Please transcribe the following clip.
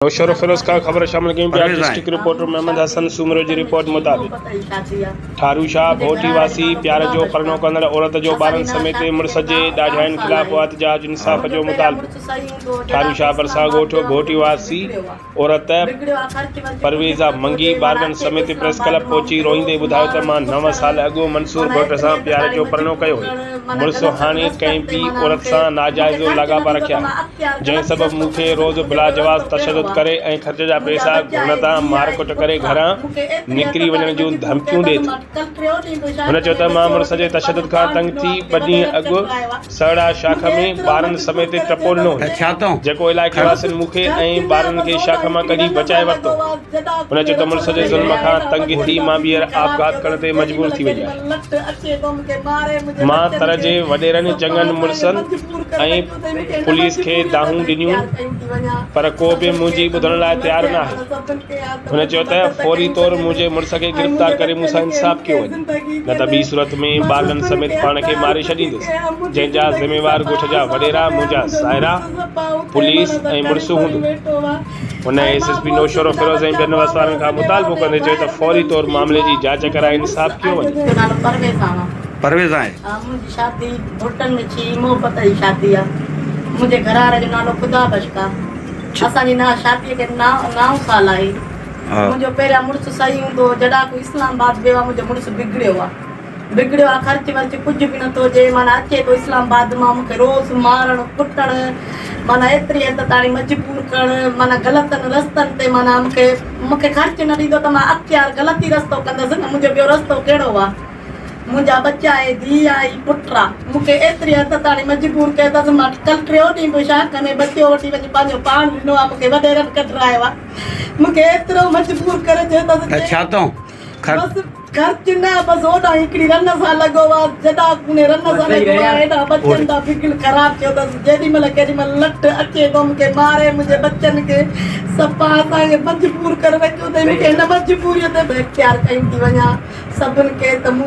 نوشهروفيروز کان خبر شامل ڪيون پيا ڊسٽرڪٽ رپورٽر محمد حسن سومرو جي رپورٽ مطابق ٺاروشاهه ڀوٽي واسي پيار جو پرڻو ڪندڙ عورت جو ٻارن سميت مڙس جي ڏاڍاين خلاف احتجاج انصاف جو مطالبو ٺاروشاهه ڀرسان ڳوٺ ڀوٽي واسي عورت پرويزه منگي ٻارڙن سميت پريس ڪلب پهچي روئيندي ٻڌايو ته مان نو سال اڳ منصور ڀٽ سان پيار جو پرڻو ڪيو هيو مڙس هاڻي ڪنهن ٻي عورت سان ناجائز لاڳاپا رکيا آهن جنهن سبب مون کي روز بلاجواز تشدد ڪري ۽ خرچ جا پئسا گهرڻ تان مارڪٽ ڪري گهران نڪري وڃڻ جون ڌمڪيون ڏئي ٿو. هن چيو ته مان مڙس جي تشدد کان تنگ ٿي ٻه ڏينهن اڳ سهڙا شاخ ۾ ٻارن سميت ٽپو ڏنو هيو، جيڪو علائقي واسين مون کي ۽ ٻارن کي شاخ مان ڪڍي بچائي ورتو هو. هن چيو ته مڙس جي ظلم کان تنگ ٿي مان ٻيهر آپگهات ڪرڻ تي مجبور ٿي وئي آهيان. مان تر جي وڏيرن، چڱن مڙسن ۽ پوليس کي دانهون ڏنيون پر ڪو به منهنجي ٻڌڻ لاء تيار ناهي. هن چيو ته فوري طور منهنجي مڙس کي گرفتار ڪري مون سان انصاف ڪيو وڃي نه ته ٻي صورت ۾ ٻارڙن سميت پاڻ کي ماري ڇڏيندس جنهن جا ذميوار ڳوٺ جا وڏيرا منهنجا ساهرا، پوليس ۽ مڙس هوندو. هن ايس ايس پي نوشهروفيروز ۽ ٻين وس وارن کان مطالبو ڪندي چيو ته فوري طور معاملي جي جاچ ڪرائي انصاف ڪيو وڃي. منهنجو نالو پرويز آهي. پرويز آهي. منهنجي شادي ڀٽن ۾ ٿي محبت جي شادي آ. منهنجي گهر واري جو نالو خدا بخش آ. اسان جي نا شاديء کي نائون سال آهي. منهنجو پهريان مڙس صحيح هوندو هو. جڏهن کان اسلام آباد ويو آ منهنجو مڙس بگڙيو آ. بگڙيو آ خرچ ورچ ڪجهه به نٿو ڏئي معنيٰ اچي ٿو اسلام آباد مان مون کي روز مارڻ ڪٽڻ معنيٰ ايتري حد تاڻي مجبور ڪرڻ معنيٰ غلطن رستن تي معنيٰ مون کي مون کي خرچ نه ڏيندو ته مان اختيار غلط ئي رستو ڪندس نه منهنجو ٻيو رستو ڪهڙو آ. منهنجا ٻچا ۽ ڌيء آ ۽ پٽ آ. مون کي ايتري حد تاڻي مجبور ڪيو اٿس، مان ڪل ٽيون ڏينهن به شاخ ۾ ٻچو وٺي وڃي پنهنجو پاڻ ڏنو آ، مون کي وڏيرن ڪڍرايو آ. مون کي ايترو مجبور ڪري چيو اٿس ته ڇا تون خرچ. بس خرچ نه بس هوڏانهن هڪڙي رن سان لڳو آ، جڏا ڪونهي رن سان لڳو آ، هيڏانهن ٻچن ڏانهن بگل خراب ٿيو اٿس، جيڏي مهل ڪيڏي مهل لٺ اچي ٿو مون کي ماري منهنجي ٻچن کي صفا اسان کي مجبور ڪري رکيو اٿئي، مون کي هن مجبوريء تي اختيار ڪيون ٿي وڃان. سڀن کي ته مون.